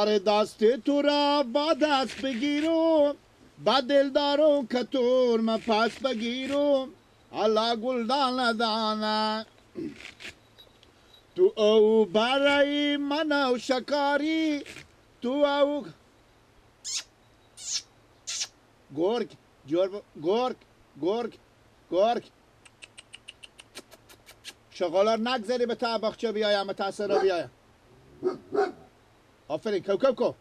یار دست تو را با دست بگیرم، با دل دارم که تور من پس بگیرم. الله گل دانه دانه تو او برای من او شکاری، تو او گرگ گرگ گرگ گرگ. شغالا نگذاری به تا باغچه بیایم، به تا سرا بیایم. آفرین کو کو کو.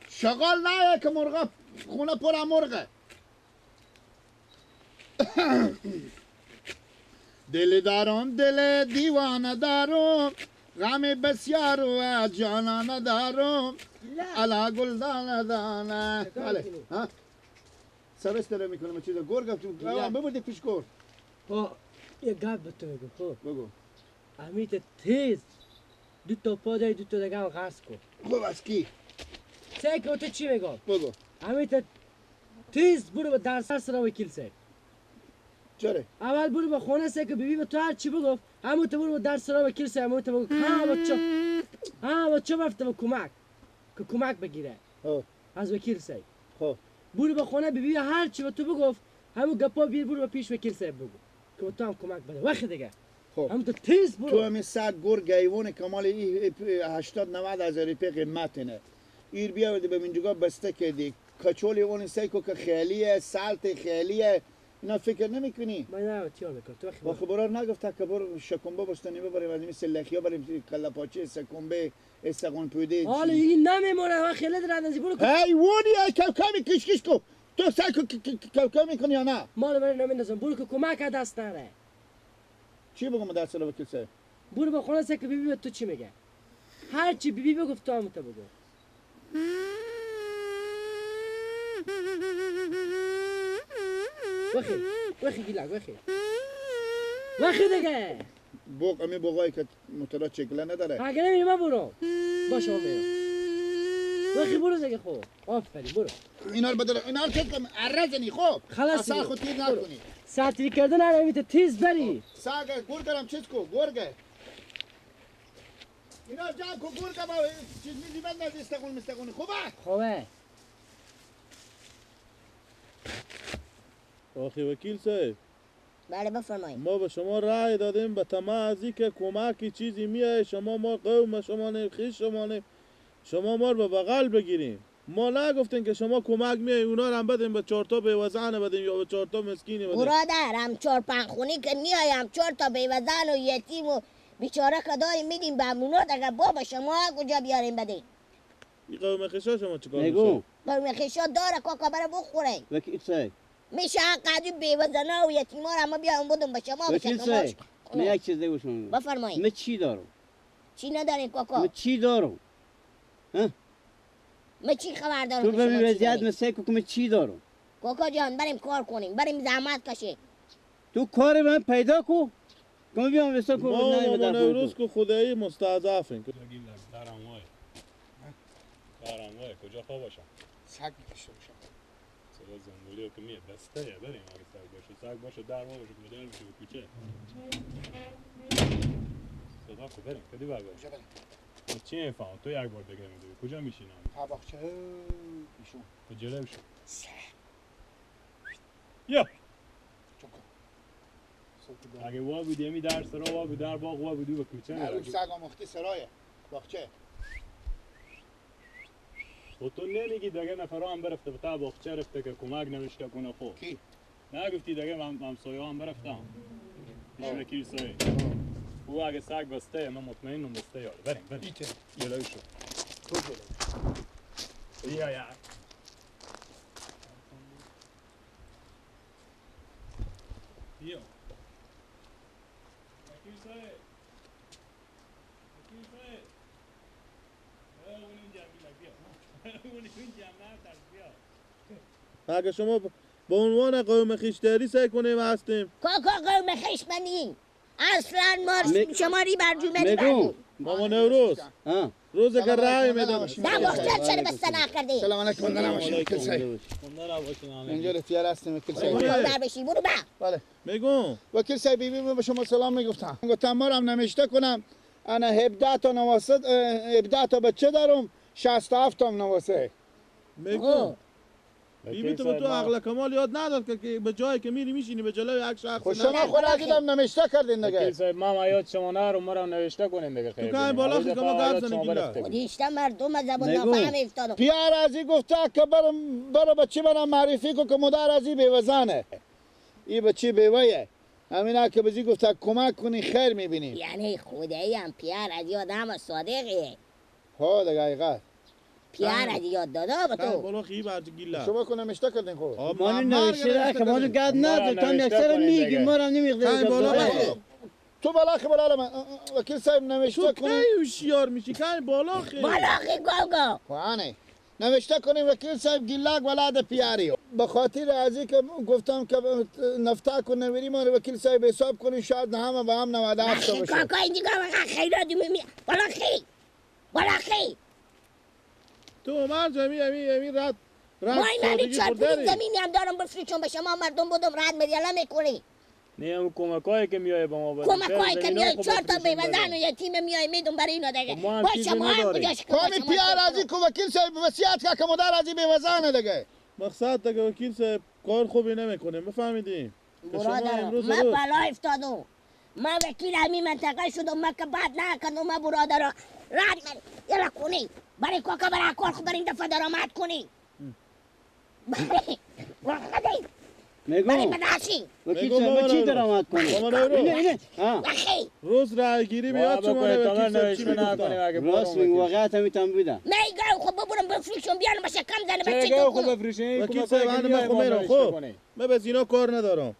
شغال نه که مرغه خونه پر مرغه. دل دارم دل دیوانه دارم، غم بسیار و از جانانه دارم. علا گل دانه دانه. بله ها سرش داره میکنم چیزا گرگ ببردی پیش گرگ. با یه گپ به تو میگم. خب بگو. امیت تیز دو تا پا داری، دو تا دیگه هم غرض کن. خب از کی؟ سعی که تو چی میگم؟ بگو. امیت تیز برو به در سر سرا وکیل سعی. چرا؟ اول برو به خونه سعی که بیبی به تو هر چی بگفت، همون تو برو به در سرا وکیل سعی، همون تو بگو ها بچه ها بچه رفته به کمک که کمک بگیره. از وکیل سعی. خب برو به خونه بیبی هر چی به تو بگفت، همون گپا بیر برو به پیش وکیل سعی بگو که به تو هم کمک بده. وقت دیگه. خب هم تو تیز برو. تو همین سگ گرگ حیوان کمال 80 90 هزار روپیه قیمتنه. ایر بیاورده به منجگاه بسته کردی. کچول اون سیکو که خیلیه، سالت خیلیه. اینا فکر نمی‌کنی؟ من نه تیار میکنم. تو با خبرار نگفت که برو شکمبه بستانی ببریم از این سلخیا بریم کله پاچه سکمبه استقون پوده. حالا این نمیمونه من خیلی در اندازی برو. حیوانی ای کم کش کش کو. تو سگ کم میکنی یا نه؟ مال من نمیندازم. برو که کمک دست نره. چی بگم در سر وکیل صاحب؟ برو به خونه که بیبی به تو چی میگه؟ هر چی بیبی بگفت تو هم تو بگو. وخی وخی گیلک وخی وخی دیگه. بوق امی بوقایی که مطلع چکله نداره. اگه نمیری من برو. باشه من میرم. وخی برو دیگه. خب آفرین برو. اینا رو بدل اینا رو چک ارزنی. خب خلاص اصلا خود تیر نکنی. ساتری کردن هر تیز بری. ساگ گرگرم چیز کو گرگه. اینا جمع کو گرگه با چیز میزی بند از استقون مستقونی. خوبه؟ خوبه. آخی وکیل صاحب. بله بفرمایید. ما به شما رأی دادیم به طمع از اینکه کمکی چیزی میای، شما ما قوم شما نیم، خیش شما نیم، شما ما رو به بغل بگیریم. ما نگفتیم که شما کمک میای اونا رو هم بدیم به چهار تا بیوزن بدیم یا به چهار تا مسکینی بدیم. برادر هم چهار پنج خونی که میایم چهار تا بیوزن و یتیم و بیچاره که داریم میدیم به اونا دیگه. بابا شما کجا بیاریم بدیم؟ این قوم خیشا شما چیکار میشه؟ قوم خیشا داره کاکا برای بخوره. وکیل صاحب میشه قدیم بیوزنا و یتیما رو ما بیارم بدم به شما. وکیل صاحب من یک چیز دیگه شما بفرمایید. من چی دارم؟ چی ندارین کاکا؟ من چی دارم؟ ها؟ من چی خبر دارم؟ تو ببین وضعیت من سعی کن چی دارم؟ کاکا جان بریم کار کنیم، بریم زحمت کشیم. تو کار من پیدا کو کم بیام وسا کو. ما نوروز کو خدایی مستضعفین. درم وای کجا خواب باشم؟ سگ داشته باشم. صدا زنگولی که میه بسته بریم. اگه سگ باشه سگ باشه در باشه که در میشه به کوچه. صدا کو بریم کدی بر بریم؟ کجا بریم؟ چی میفهم تو یک بار دیگه میدونی کجا میشینم؟ باغچه ایشون. تو جلو شو. یا اگه وا بودی امی در سرا وا بود در باغ وا بودی به کوچه نه اون سگ آموختی سرایه باغچه. خب تو نمیگی دیگه نفرا هم برفته به تا باغچه رفته که کمک نوشته کنه. خب کی؟ نگفتی دیگه همسایه هم برفتم پیش وکیل سایه. او اگه سگ بسته من مطمئنم بسته یاره. بریم بریم ایته جلوی شو. تو جلوی یا یا بیا وکیل صاحب وکیل صاحب اون اونجا بیا اون اونجا نه بیا. اگه شما به عنوان قوم خویشتری سعی کنیم هستیم. کاکا قوم خویش منی اصلا ما شما ری برجو مری برجو. ماما نوروز روز که رای میداد نه باختر چرا بسته نکردی؟ سلام علیکم وکیل صاحب. اینجا اختیار هستیم وکیل صاحب. در بشی برو با. بله. میگم وکیل صاحب بیبی به شما سلام میگفتم. گفتم ما هم نمیشته کنم. انا 17 تا نواسه 17 تا بچه دارم 67 تا نواسه. میگم بیبی تو به تو عقل کمال یاد نداد که به جایی که میری میشینی به جلوی یک شخص. خب شما خود دیدم نوشته کردین دیگه. وکیل صاحب ما یاد شما نرو مرا نوشته کنین دیگه. خیلی تو که بالا خود ما گپ زنی گیلا. خودیشتا مردم زبان نافهم افتادم. پیار ازی گفته که برو بچه منم معرفی کو که مادر ازی بیوزانه. این بچه بیوه همینا که بزی گفته کمک کنی خیر میبینی. یعنی خدایی هم پیار از یادم صادقیه. ها دیگه حقیقت. پیار از یاد داده به تو. بالا خی برج گیلا. شما کو نوشته کردین خب. ما نوشته که ما گد نداد تو اکثر میگی ما هم نمیخدم. تو بالا خی بالا من وکیل صاحب نوشته کنی. تو کی هوشیار میشی کی بالا خی. بالا خی گاگا. خانه نوشته کنیم وکیل صاحب گیلاک ولاد پیاری. به خاطر از اینکه گفتم که نفتا کو نوری ما وکیل صاحب حساب کنیم شاید همه با هم 97 تا بشه. کاکا اینجا خیرات می بالا خی. بالا خی. تو عمر جمی امی امی رد رد سادگی خورده زمینی هم دارم بفروشم به شما مردم بودم رد میدیلا میکنی. نه اون کمکایی که میای با ما بده. کمکایی که میای 4 تا بیوزن و یتیم میای میدم برای اینا دیگه. با شما هم کجاش کامی پیار ازی کو وکیل صاحب وصیت که مادر ازی بیوزنه دیگه. مقصد دیگه وکیل صاحب کار خوبی نمیکنه بفهمیدیم. برادر من بلا افتادم. من وکیل همین منطقه شدم من که بد نکردم من برادر رد من یلا کنی. برای کاکا برای کار خود برای این دفعه درآمد کنی. برای وقتی برای بداشی وکیل صاحب چی درآمد کنی؟ اینه اینه روز رای گیری میاد شما وکیل صاحب چی میگفتم؟ راست میگه واقعیت همیتم بوده. میگم خب ببرم بفروشم بیارم باشه کم زنه بچه تو خب بفروشین وکیل صاحب من خب میرم خب من به اینا کار ندارم.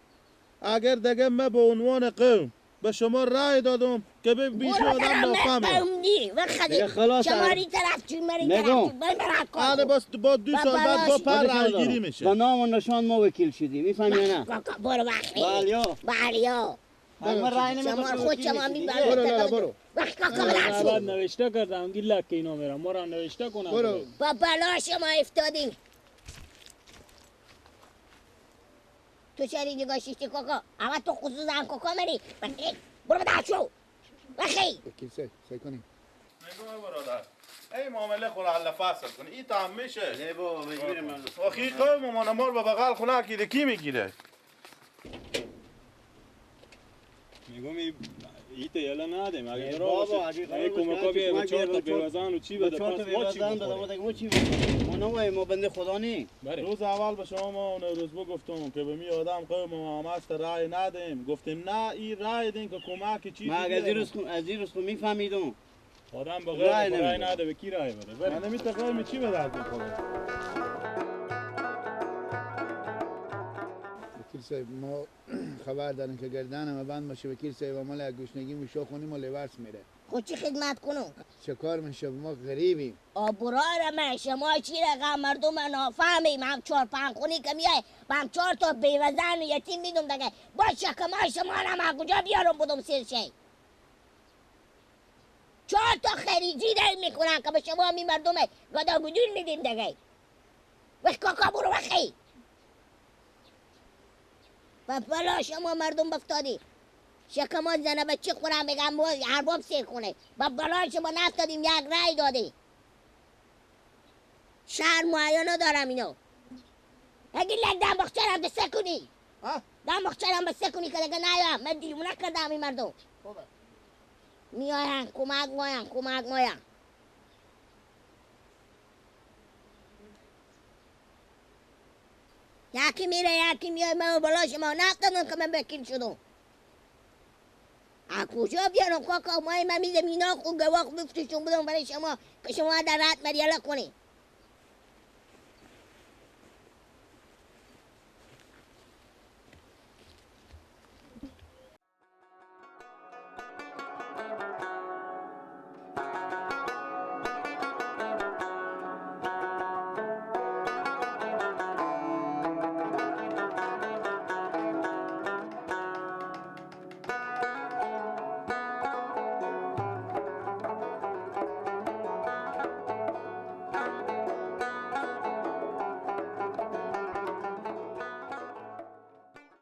اگر دیگه من به عنوان قوم به شما رای دادم که به بیش آدم نافهمه. خلاص شماری طرف چی مری طرف آره بس با 2 سال بعد با پر رای گیری میشه. با نام و نشان ما وکیل شدیم میفهمی نه؟ برو وقتی بالیا بالیا ما رای نمیدم شما خود شما میبرم. برو وقت کاکا برو بعد نوشته کردم گیلا که اینا میرم ما را نوشته کنم. برو با بلا شما افتادیم. تو چرا اینجا شیشتی کاکا؟ اما تو خصوصا کاکا مری. برو بده شو. وخی. وکیل صاحب سعی کنیم. میگم برادر ای معامله خود حل فصل کن. این تا میشه. نه بابا مجبورم من. آخی قوم ما مال با بغل خونه کی کی میگیره؟ میگم ایت یلا ندیم اگه بابا اگه کمکا بیای به 4 تا بیوزن و چی بده پس ما چی بخوریم؟ ما چی ما نوای ما بنده خدا نی. روز اول به شما ما روز گفتم که به می آدم قوم ما همش رای ندیم. گفتیم نه این رای دین که کمک چی. ما از این روز خو میفهمیدم آدم بغیر رای نده به کی رای بده؟ من نمیتونم چی به درد بخوره. وکیل صاحب ما خبر داریم که گردن ما بند باشه وکیل صاحب مال گشنگی میشه خونیم و لورس میره. خود چی خدمت کنم؟ چه کار میشه ما غریبیم. آبرار من شما چی رقم مردم نافهمیم هم 4 5 خونی که میای هم 4 تا بیوزن و یتیم میدم دیگه. باشه که ما شما را کجا بیارم بدم سیر شی؟ 4 تا خریجی در میکنن که به شما می مردم گدا گدول میدیم دیگه. وقت کاکا برو وقتی و بلا شما مردم بفتادی شکما زنه بچه خورم بگم ارباب سیر کنه و بلا شما نفتادیم یک رای دادی. شرم و حیا ندارم اینو. اگه لگ دم بخچرم بسه کنی دم بخچرم بسه کنی که دیگه نیایم. من دیوونه کردم این مردم میاین کمک مایم کمک مایم. یکی میره یکی میای. من بالا شما نفتادم که من وکیل شدم. از کجا بیارم کاکا؟ مای من میدم اینا خود گواخ بفتشون بدم برای شما که شما در رد مریالا کنی.